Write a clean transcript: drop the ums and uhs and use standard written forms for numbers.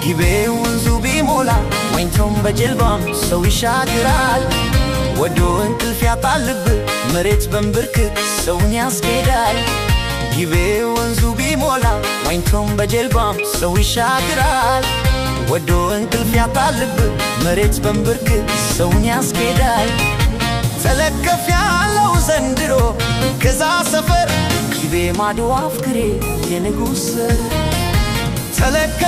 ጊቤ ወንዙ ቢሞላ ዋኝቶም በጀልባም ሰው ይሻግራል። ወዶ እንቅልፍ ያጣል ልብ፣ መሬት በንብርክክ ሰውን ያስኬዳል። ጊቤ ወንዙ ቢሞላ ዋኝቶም በጀልባም ሰው ይሻግራል። ወዶ እንቅልፍ ያጣል ልብ፣ መሬት በንብርክክ ሰውን ያስኬዳል። ተለከፍ ያለው ዘንድሮ ከዛ ሰፈር፣ ጊቤ ማዶ አፍክሬ የንጉሥ። ተለከፍ